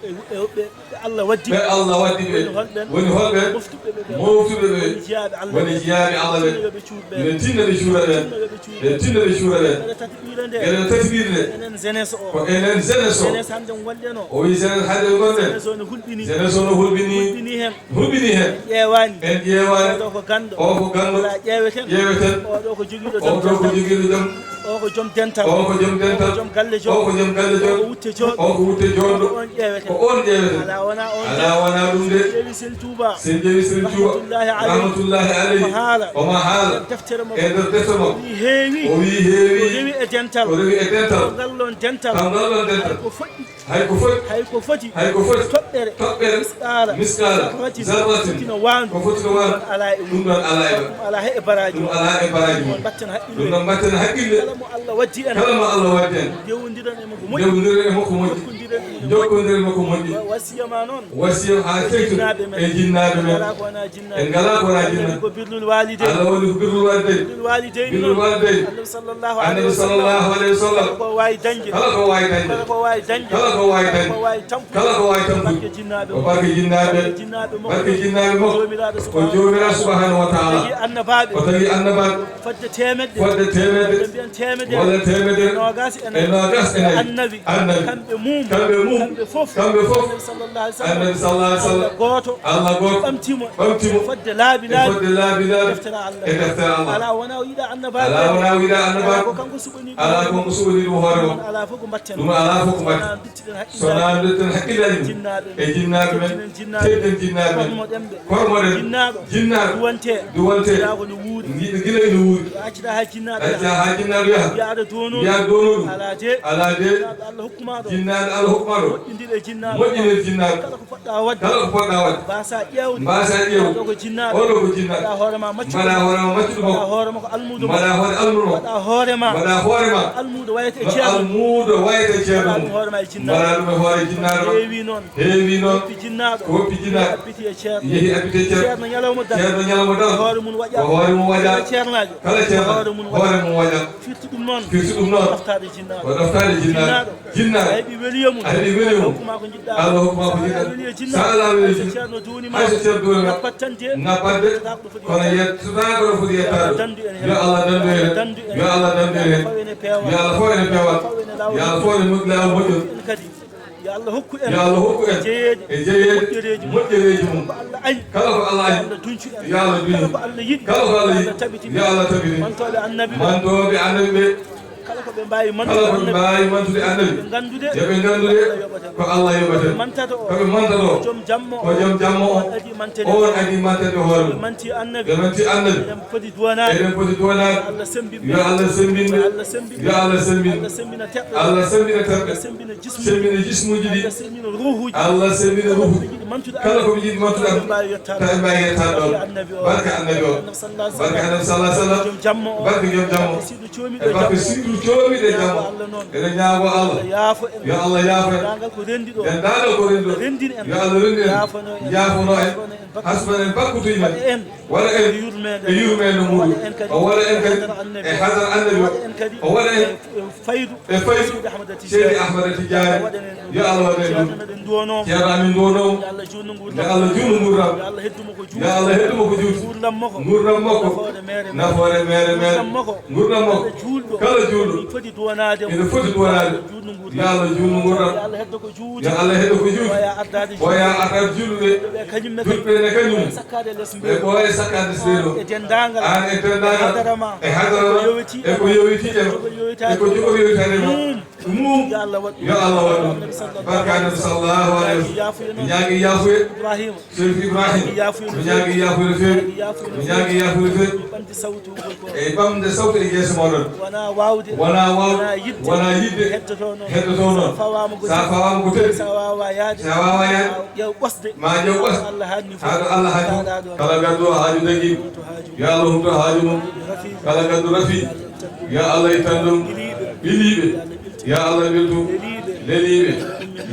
E, e, ɓe, ɓe Allah waddi. Ɓe Allah waddi ɓe. Woni holɓe? Woni holɓe? Moftuɓe ɓe ɓe. Moftuɓe ɓe. Woni jiyaaɓe Allah ɓe. Woni jiyaaɓe Allah ɓe. Yo ɓe cuur ɓe. Yo tinno ɓe cuura ɓe. Yo tinno ɓe cuura ɓe. Yo tinno ɓe cuura ɓe. Geɗe tati Geɗe tati ɓiɗɗe. Enen jeunesse o. Ko enen jeunesse o. Jeunesse hannde ngonɗen o. O wi jeunesse hannde ngonɗen. Jeunesse o ne hulɓini. Jeunesse o no hulɓini. Hulɓini heen. Hulɓini heen. En ƴeewaani. En ƴeewaani. Oɗo ko ganndo. O ko ganndo. Wala ƴeeweten. Ƴeeweten. Oɗo ko jogiiɗo joom dental. Oɗo ko jogiiɗo joom. O ko joom dental. O ko joom dental. O ko joom galle joom. O ko joom galle joom. O ko wutte joom. O ko wutte joom. Ko on ƴeeweten. Ko on ƴeeweten. Alaa wonaa on. Alaa wonaa ɗum de. Ƴeewi Sel Tuuba. Sen ƴeewi Sëriñ Tuuba, rahmatullahi alayhi, rahmatullahi alayhi, omo haala, omo haala e nder deftere makko, e nder deftere makko, o wii heewi, o wii heewi, ko rewi e dental, ko rewi e dental, ko ngal ɗoon dental, ko ngal ɗoon dental, hay ko foti, hay ko foti, hay ko foti, hay ko foti, toɓɓere, toɓɓere, misqaala, misqaala, zarratin, zarratin, foti no waandu, ko foti no waandu, ɗum ɗoon alaa e mum, ɗum ɗoon alaa e mum, ɗum alaa he e baraaji mum, ɗum ɗoon mbaɗten haqqille, ɗum ɗoon mbaɗten haqqille, kala mo Allah waddi en, kala mo Allah waddi en, ndewondiren e makko moƴƴi, ndewondiren e makko moƴƴi, jokkondiren e makko moƴƴi, jokkondiren e makko moƴƴi. Wa-, wasiya maa noon. Wasiya haa tengti e jinnaaɓe men. En ngalaa ko wonaa jinnaaɓe. Ko birrul waalidayni. Allah woni ko birrul waalidayni. Birrul waalidayni. Birrul waalidayni. Annabi sallallahu alayhi wa sallam. Annabi sallallahu alayhi wa sallam. Kala ko waawi dañde. Kala ko waawi dañde. Kala ko waawi dañde. Kala ko waawi dañde. Kala ko waawi tampude. Kala ko waawi tampude. Barke jinnaaɓe. Ko barke jinnaaɓe. Barke jinnaaɓe makko. Barke jinnaaɓe makko. Joomiraaɗo subhanahu wa taala. Ko tagi annabaaɓe. Ko tagi annabaaɓe. Fodde teemedde. Fodde teemedde. Walla mbiyen teemedere. Walla teemedere. E noogaas e nayi. E noogaas e nayi. Annabi. Annabi. Kamɓe mum. Kamɓe mum. Kamɓe fof. Kamɓe fof. Annabi sallallahu alayhi wa sallam. Annabi sallallahu alayhi wa sallam. Allah gooto. Allah gooto. Ɓamti mo. Ɓamti mo. Fodde laabi laabi. E fodde laabi laabi. Deftere Allah. E deftere Allah. Alaa wonaa o yiɗaa annabaaɓe. Alaa wonaa o yiɗaa annabaaɓe. Alaa ko kanko suɓanii ɗum. Alaa ko kanko suɓanii ɗum hoore makko. Alaa fof ko mbaɗten. Ɗum alaa fof ko mbaɗten. Sonaa ndutten hakkillaaji mum e jinnaaɓe men, tedden jinnaaɓe men, kormoɗen ɓe. Jinnaaɗo, jinnaaɗo, duwante, duwante, gila ko no wuuri, gila ino wuuri. Accata haa jinnaaɗo yaha, accata haa jinnaaɗo yaha, mbiya aɗa doonoo, mbiya aɗa doonoo ɗum. Alaa de, alaa de. Jinnaaɗo Allah hokku ma ɗo, jinnaaɗo Allah hokku ma ɗo, moƴƴindir e jinnaaɗo, moƴƴindir e jinnaaɗo, kala ko poɗɗa waɗde, kala ko poɗɗa waɗde, mbaasaa ƴeewde, mbaasaa ƴeewde, oɗo ko jinnaaɗo, oɗo ko jinnaaɗo, mbaɗa hoore ma maccuɗo, mbaɗa hoore ma maccuɗo, mbaɗa hoore ma ko almuudo, mbaɗa hoore almuudo, mbaɗa hoore ma, mbaɗa hoore ma, almuudo wayata e ceerno, almuudo wayata e ceerno, mbaɗa ɗum hoore ma e jinnaaɗo, mbaɗa ɗum e hoore jinnaaɗo, heewi noon. Heewi noon. Woppi jinnaaɗo. Woppi jinnaaɗo. Yehi abbiti e ceerno. Yehi abbiti e ceerno. Ceerno ñalawma darngo. Ceerno ñalawma darngo. Ko hoore mum waɗa. Ko hoore mum waɗa. Kala ceerno. Kala ceerno. Hoore mum waɗa. Hoore mum waɗa. Firti ɗum noon. Firti ɗum noon. Ɗoftaade jinnaaɗo. Ko ɗoftaade jinnaaɗo. Jinnaaɗo. Jinnaaɗo. A heɓi weliyo mum. A heɓi weliyo mum. Allah hokku ma ko jiɗɗa. Allah hokku ma ko jiɗɗa. Sa alaa weliyo jinnaaɗo. Hay so ceerno duwii ma. Nappat tan de. Nappat de. Tata ko foti yettaade. Kono yettaade ko foti yettaade. Yo Allah dandu en heen. Yo Allah dandu en heen. Yo Allah dandu en heen. Yo Allah faw en e peewal. Yo Allah faw en e peewal. Yo Allah faw en e moƴƴi laawol moƴƴol. En kadi. Yo Allah hokku en. Yo Allah hokku en. E jeyeede. E jeyeede. Moƴƴereeji mum. Moƴƴereeji mum. Ko Allah añi. Kala ko Allah añi. Yo Allah duñcu en. Yo Allah duñcu. Kala ko Allah yiɗi. Kala ko Allah yiɗi. Yo Allah tabitine. Yo Allah tabitine. Mantooɓe annabi ɓe. Mantooɓe annabi ɓe. Kala ko ɓe mbaawi mantude annabi. Kala ko ɓe mbaawi mantude annabi. Yo ɓe nganndu de. Yo ɓe nganndu de. Allah yoɓata en. Ko Allah yoɓata en. Ko ɓe mantata o. Ko ɓe mantata o. Ko joom jamma o. Ko joom jamma o. On adii mantede. On adii mantede hoore mum. Ɓe manti annabi. Ɓe manti annabi. Eɗen poti duwanaade. Eɗen poti duwanaade. Yo Allah sembin ɓe. Yo Allah sembin ɓe. Yo Allah sembin ɓe. Yo Allah sembin ɓe. Allah sembina terɗe. Allah sembina terɗe. Allah sembina jismuuji. Sembina jismuuji ɗi. Allah sembina ruuhuuji. Allah sembina ruuhuuji. Kala ko ɓe njiɗi mantude. Kala ko ɓe njiɗi mantude. Tawa ɓe mbaawi yettaade ɗoon. Tawa ɓe mbaawi yettaade ɗoon. Barke Annabi o. Barke Annabi sallallahu alaihi wasallam. Barke joom jamma o. Barke joom jamma o. Barke sirru coomiɗo e jamma. E barke sirru coomiɗo e jamma. Ñaago Allah noon. Eɗen ñaagoo Allah. Allah yaafo en. Yo Allah yaafo en. Denndaangal ko renndi ɗo. Denndaangal ko renndi ɗo. Renndin en. Yo Allah renndin en. Yaafano en. Yaafano en. Yaafano en. Hasbana en bakkutuji men. Waɗa en. Waɗa en e yurmeende. E yurmeende mum. Waɗa en kadi. O waɗa en kadi. Hadara Annabi. E hadara Annabi o. Waɗa en kadi. O waɗa en. E, e faydu. E faydu. Seydi Ahmada Tijaani. Seydi Ahmada Tijaani. Yo Allah waɗan en ɗum. Ceerno men duwano. Ceerno amin duwano. Yo Allah juutnu nguurndam. Yo Allah juutnu nguurndam. Yo Allah heddu mo ko juuti. Yo Allah heddu mo ko juuti. Nguurndam makko. Nguurndam makko. Nafoore meere meere. Nafoore meere meere. Nguurndam makko. Nguurndam makko. Kala juulɗo. Kala juulɗo. Ene foti duwanaade mo. Ene foti duwanaade. Yo Allah juutnu nguurndam. Yo Allah juutnu nguurndam. Yo Allah heddo ko juuti. Yo Allah heddo ko juuti. Ɓooya ardaade juulɓe. Ɓooya ardaade juulɓe. Ɓe kañum men. Juulɓe ne kañum. Sakkaade les mbeɗo. Ɓe ɓooya sakkaade les mbeɗo. E denndaangal. Aan e denndaangal. E hadara ma. E hadara ma. E ko yowiti. E ko yowiti e ma. E ko jogori yowitaade ma. Ɗum. Mum. Yo Allah waɗ ɗum. Yo Allah waɗ ɗum. Annabi sallallahu Barka Annabi sallallahu alayhi wa sallam. Ñaagi yaafuye noon. Ñaagi yaafuye. Ibrahima. Serif Ibrahim. Ñaagi yaafuye no feewi. Ñaagi yaafuye no feewi. Ñaagi yaafuye no feewi. Ɓamde sawtu ngol ko. E ɓamde sawtu e yeeso mooɗon. Wona waawde. Wona waawde. Wona yiɗde. Wona yiɗde. Heddotoo noon. Heddotoo noon. Sa fawaama ko. Sa fawaama ko teddi. Sa waawaa yaade. Sa waawaa yaade. Ƴeew ɓosde. Ma ƴeew ɓosde. Allah haɗni fof. Haɗo Allah haɗni. Kala ɗo. Kala ngadduɗo haaju dagiiɗo. Yo Allah humto haaju mum. Rafi. Kala ngadduɗo rafi. Yo Allah ittan ɗum. Ɓiliiɓe. Ɓiliiɓe. Yo Allah ɓiltu. Leliiɓe. Leliiɓe.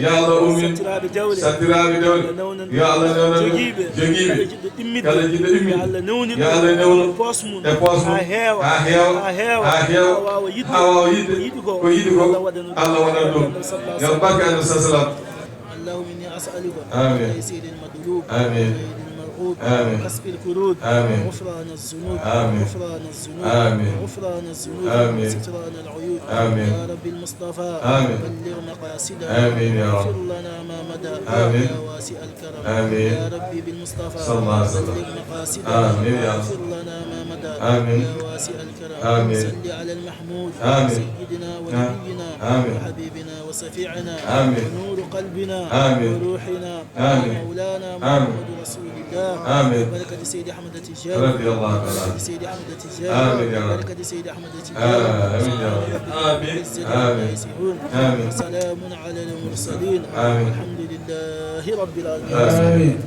Yo Allah ummin. Sattiraaɓe jawle. Sattiraaɓe jawle. Yo Allah newnan. Yo Allah newnan. Jogiiɓe. Jogiiɓe. Kala jiɗɗo imminde. Kala jiɗɗo imminde. Yo Allah newnu. Yo Allah newnu. E poos mum. E poos mum. Haa heewa. Haa heewa. Haa heewa. Haa heewa. Haa waawa yiɗde. Haa waawa yiɗde. Ko yiɗi ko. Ko yiɗi ko. Allah waɗa ɗum. Allah waɗa ɗum. Yo barke Annabi sallallahu alayhi wa sallam. اللهم إني أسألك آمين. بتيسير المطلوب، آمين. وكيد المرغوب، آمين. وكسب الكروب، آمين. غفران الذنوب، آمين. غفران الذنوب، آمين. غفران الذنوب، آمين. وستران العيوب. آمين. يا رب المصطفى، آمين. بلغ مقاصدنا، آمين يا رب. اغفر لنا ما مضى، آمين. يا واسع الكرم. آمين. يا ربي بالمصطفى، صلى الله عليه وسلم. بلغ مقاصدنا، آمين يا رب. اغفر لنا ما مضى، آمين. يا واسع الكرم. آمين. صل على المحمود، آمين. سيدنا، نعم. ونبينا، آمين. وحبيبنا، وشفيعنا، آمين. ونور قلبنا، آمين. وروحنا، آمين. مولانا، آمين. محمد رسول الله. آمين. بركة سيدي أحمد التجاني. رضي الله تعالى عنه. بركة سيدي أحمد التجاني. آمين يا رب. بركة سيدي أحمد التجاني. آمين يا رب. سبحان ربك رب العزة عما، آمين. يصفون. آمين. وسلام على المرسلين. آمين. والحمد لله رب العالمين. آمين.